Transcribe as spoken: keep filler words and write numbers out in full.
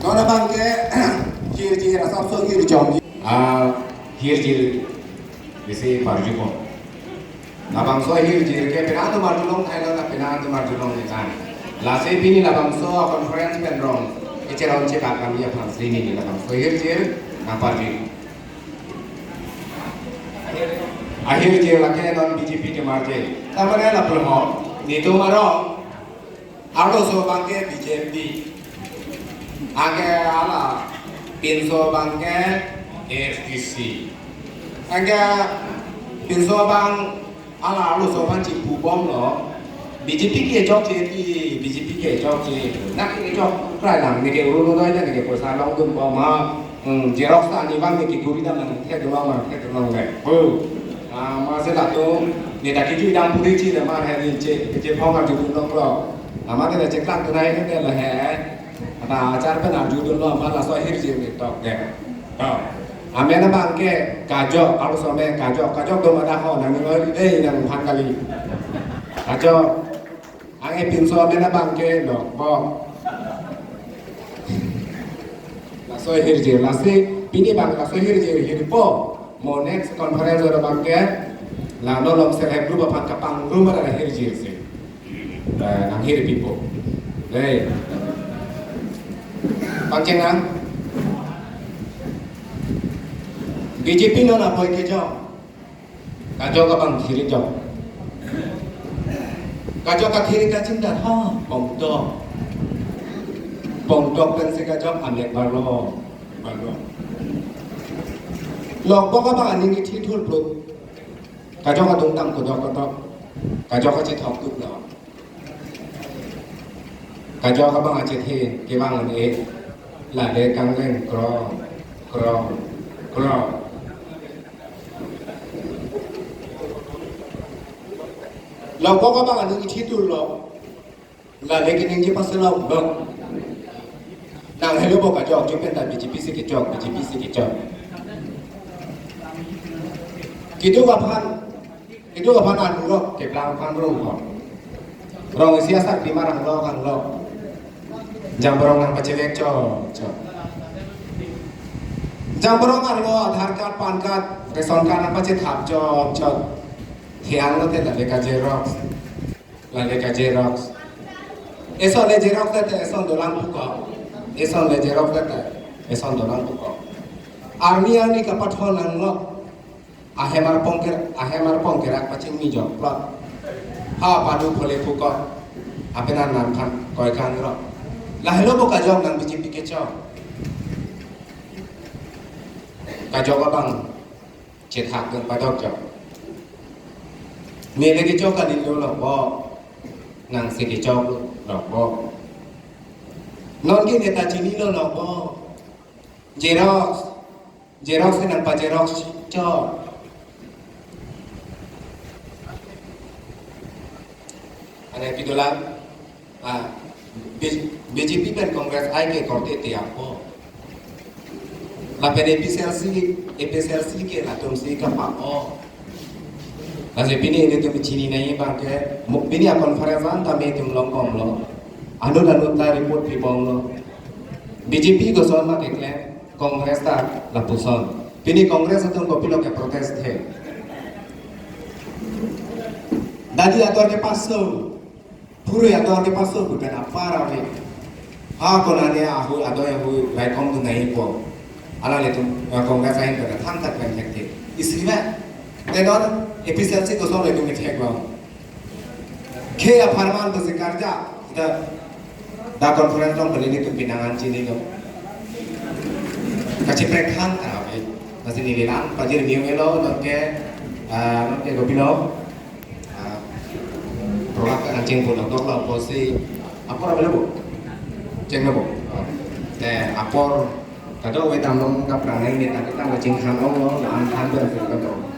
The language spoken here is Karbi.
Non abang ke hirjir asapso hirjong. Ah, hirjir bisi parjupo. Labangso hirjir ke penang atum arjulong thai lo, penang atum arjulong ni kan. Lasi pini labangso conference pen rong, icheron chebak kami aphan si pini labangso hirjir nangparji. Ahirjir lake non B J P ke marje. Tamane lapulo ho, netum arong arloso abang ke B J P. Anke ala pinso abang ke A S D C. Anke pinso abang ala arloso abang chipubomlo. B J P ke chokche ti, B J P ke chokche. Nak ke chok prai lang, neke uru uru doi, neke poisa longdunbom ha. Hmm, xerox ta ni abang neke guri dam nang, thekdunlong nang, thekdunlong le. Oh. Ah, masi latum, ne ta kejui dam puri chi le mar he ni che, che phong arjudunlonglo. Amat ne cheklangdun nai ne le he. Ata achar pen arjudunlo, amat laso hirjir ni tok de. To. Amen abang ke kajok, arloso amen kajok, kajok do mata ho, nang ni loi de, nangphan kali. Kajok. Anke pinso amen abang ke lo, bo. Laso hirjir, lasi pini abang laso hirjir hirpo. Mo next conference abang ke, la non along self help group aphan kapangrum ada hirjir si. Eh, nanghirpipo. Dei. Pangcheng nang. B J P non apoi kejok. Kajok abang thiri jok. Kajok kathiri kachingdar ha, pongtok. Pongtok pensi kajok amek barlo, barlo. Lokbok abang aning kethithur plut. Kajok adung tang kodok kodok. Kajok kachethok tut lo. Kajok abang achethe kevang un-e. Lale kangleng krong, krong, krong. Lokbok abang aning kethithur lo. Lale keningje paselok bang. Nang helo bo kajok, jok pen ta B J P si kejok, B J P si kejok. Keduk aphan, keduk aphan arlo, keplang aphan rong ho. Rong isi asar pima ranglo, ranglo. Jambirong nangpachevek chot, chot. Jambirong arlo Aadhaar card, PAN card, ration card nangpachethap chot, chot. Thiang lo te lale ka xerox. Lale ka xerox. Eson le xerox te te eson dolang puko. Eson le xerox te te eson dolang puko. Arni arni kapathon nanglo. Ahem arpong ke, ahem arpong kerak pachingni jok plot. Ha padu phole puko. Apenan nangphan koi kangro. Lahelo bo kajok nang B J P kechok. Kajok abang. Chethak dun padok jok. Nele kechok kalilo lokbok. Nangsi kechok lokbok. Non ke neta chinilo lokbok. Xerox. Xerox si nangpa xerox chok. Ane pidolang. Ah, B-, B J P pen Congress ai ke korte te apo. Lapen A P C L C, A P C L C ke latum si kapa o. Lasi pini netum chinine abang ke, mo-, pini a conference an ta netum longbomlo. Anut anut ta report pibomlo. B J P koson ma keklem, Congress ta lapuson. Pini Congress atum kopilo ke protest he. Dadi ator ke paso. Purui ador ke paso pu pen apar ave. Ha konane ahu adoi ahu raikom tu nai po. Ala le tum, eh, Congress ahin pen thang tak pen thek thek. Isi ma. Te non A P C L C koson le tum thek lo. Ke apharman tu si karja. Da, da conference along beli netum pinangan chinilo. Kachiprek thang ta ave. Lasi neli lang pajir niu elo non ke, ah, non ke kopilo. Ah, prolak kan cheng pun dokdok lo pusi, Apor available. Cheng nabo. Te apor kadokave damlong kaprangnai ne ta kita chingkhan ong lo, an than ber ber kadok.